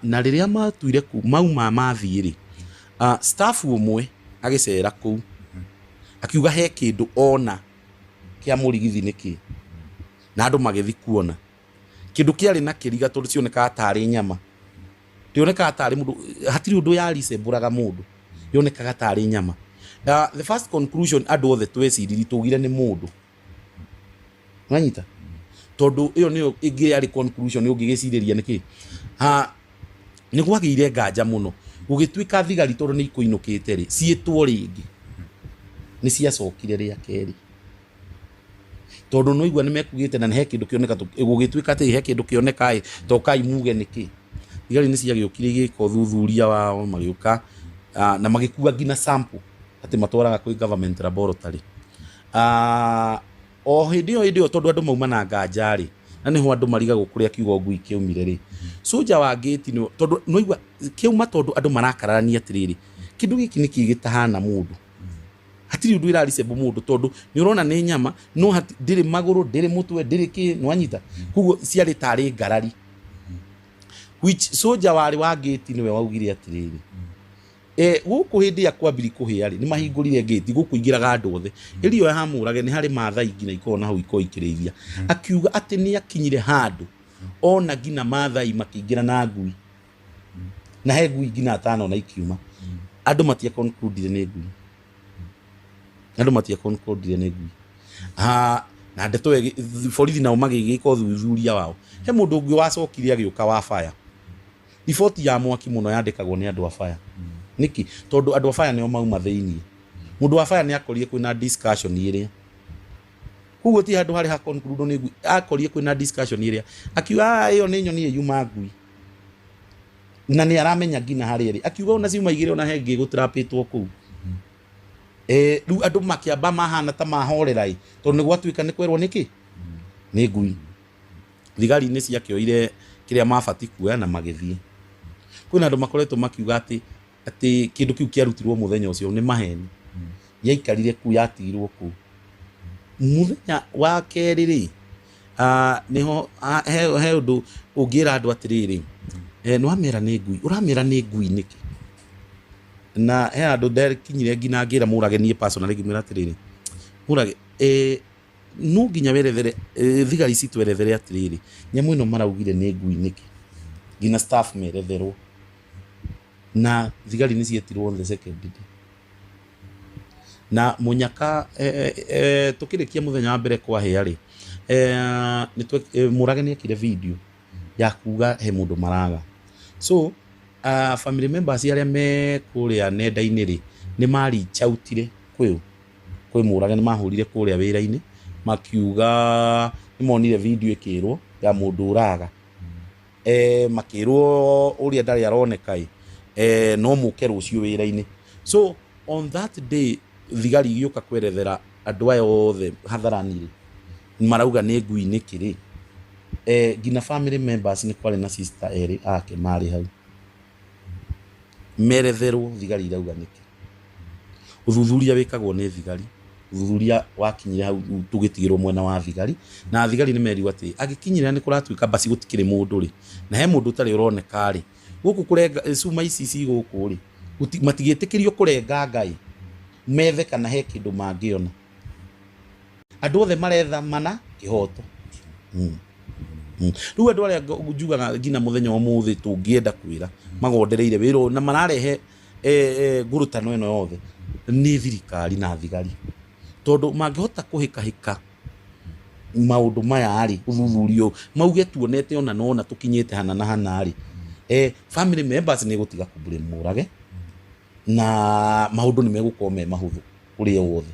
Na rĩrĩa matuire mauma mathiĩ rĩ, staff ũmwe agĩcera kũu akiuga he kĩndũ ona kĩa mũrigithi nĩkĩ, na andũ magĩthiĩ kuona kĩndũ kĩarĩ na kĩriga tondũ cionekaga tarĩ nyama, ndĩonekaga tarĩ mũndũ, hatirĩ ũndũ yaricembũraga mũndũ, yonekaga tarĩ nyama. The first conclusion andũ othe tweciririe tugire nĩ mũndũ, wanyita, tondũ ĩyo nĩyo ĩngĩ yarĩ conclusion ũngĩgĩcirĩria nĩkĩ. Nĩ gwagĩire nganja mũno, gũgĩtuĩka thigari tondũ nĩ ikũinũkĩte rĩ, ciĩtwo rĩngĩ nĩ ciacokire rĩa kerĩ, tondũ no igua nĩ mekugĩte na nĩ he kĩndũ kĩoneka, gũgĩtuĩka atĩ he kĩndũ kĩoneka ĩ, tokai muge nĩkĩ. Thigari nĩ ciagĩũkire igĩka ũthuthuria wao, magĩũka na magĩkua nginya sample atĩ matwaraga kwĩ government laboratory. O hĩndĩ ĩyo tondũ andũ mauma na nganja rĩ, na nĩho andũ marigagwo kũrĩa kiugo ngui kĩaumire rĩ, soja wa gate nĩ tondũ no igua kĩauma, tondũ andũ marakararania atĩrĩrĩ, kĩndũ gĩkĩ nĩkĩ gĩtahana mũndũ, hatirĩ ũndũ ĩraricembo mũndũ, tondũ nĩ ũrona nĩ nyama no ndĩrĩ magũrũ, ndĩrĩ mũtwe, ndĩrĩ kĩ, nĩwanyita, koguo ciarĩ tarĩ ngarari, which soja warĩ wa gate nĩwe waugire atĩrĩrĩ, gũkũ hĩndĩ ya kwambiri kũhĩa rĩ, nĩ mahingũrire gate, gũkũ ingĩraga andũ othe, ĩrio ya hamũrage nĩ harĩ mathai nginya ikoragwo na hau ikoragwo ikĩrĩithia. Akiuga atĩ nĩ akinyire handũ ona nginya mathai makĩingĩra na ngui, na he ngui nginya atanona ikiuma, andũ matia concludire nĩ ngui, andũ matia concludire nĩ ngui. Na ndeto borithi nao magĩgĩka ũthuthuria wao, he mũndũ ũngĩ wacokire agĩũka wa fire. Riboti ya mwaki mũno yandĩkagwo nĩ andũ a fire. Nĩkĩ? Tondũ andũ a fire nĩo mauma thĩiniĩ. Mũndũ wa fire nĩ akorire kwĩna discussion ĩrĩa, koguo ti handũ harĩ ha conclude nĩ ngui, akorire kwĩna discussion ĩrĩa akiuga, "Ah, ĩyo nĩ nyoni ĩyuma ngui," na nĩ aramenya nginya harĩa ĩrĩ, akiuga ona ciuma igĩrĩ ona he ngĩ gũtrapĩtwo kũu. Rĩu andũ makĩamba mahana ta mahorera ĩ, tondũ nĩ gwatuĩka nĩ kwerwo nĩkĩ nĩ ngui. Thigari nĩ ciakĩoire kĩrĩa mabati kuoya na magĩthiĩ. Kwĩna andũ makoretwo makiuga atĩ kĩndũ kĩu kĩarutirwo mũthenya ũcio, nĩ maheni, yaikarire kũu, yatigirwo kũu. Mũthenya wa kerĩ rĩ, nĩho he ũndũ ũngĩra andũ atĩrĩrĩ, nĩ wamera nĩ ngui, ũramera nĩ ngui nĩkĩ? Na he handũ ndekinyire nginya ngĩra Mũrage niĩ personally, ngĩmwĩra atĩrĩrĩ, Mũrage, no nginya werethere thigari ici twerethere atĩrĩrĩ, nyamũ ĩno maraugire nĩ ngui nĩkĩ, nginya staff meretherwo. Na thigari nĩ cietirwo on the second day na mũnyaka tũkĩrĩkia mũthenya wa mbere kwahĩa rĩ, Mũrage nĩ ekire video ya kuga he mũndũ maraga. So family members arĩa me kũrĩa nenda-inĩ rĩ, nĩ ma reach outire kwĩ Mũrage, nĩ mahũrire kũrĩa wĩra-inĩ makiuga nĩ monire video ĩkĩrwo ya mũndũ ũraga, makĩrwo ũrĩa ndarĩ aroneka ĩ, no mũke rũciũ wĩra-inĩ. So on that day thigari igĩũka kwerethera andũ aya othe hadharani rĩ, marauga nĩ ngui nĩkĩ rĩ, nginya family members nĩ kwarĩ na sister erĩ ake marĩ hau meretherwo thigari irauga nĩkĩ. Ũthuthuria wĩkagwo nĩ thigari, ũthuthuria wakinyire hau tũgĩtigĩrwo mwena wa thigari, na thigari nĩ merirwo atĩ angĩkinyĩra nĩ kũratuĩka basi gũtikĩrĩ mũndũ rĩ, na he mũndũ ũtarĩ ũroneka rĩ, gũkũ kũrenga cuma ici ci gũkũ rĩ, matigĩtĩkĩrio kũrenga ngai methe kana he kĩndũ mangĩona. Andũ othe maretha mana kĩhoto. Rĩu andũ arĩa njugaga nginya mũthenya wa ũmũthĩ tũngĩenda kwĩra magondereire wĩra ũyũ na mararehe ngurutano ĩno yothe nĩ thirikari na thigari, tondũ mangĩhota kũhĩkahĩka maũndũ maya rĩ, ũthuthuria ũyũ mauge tuonete ona nona tũkinyĩte hana na hana rĩ, family members nĩ gũtiga kũ Mũrage na maũndũ nĩ megũkorwo me mahũthũ kũrĩ othe.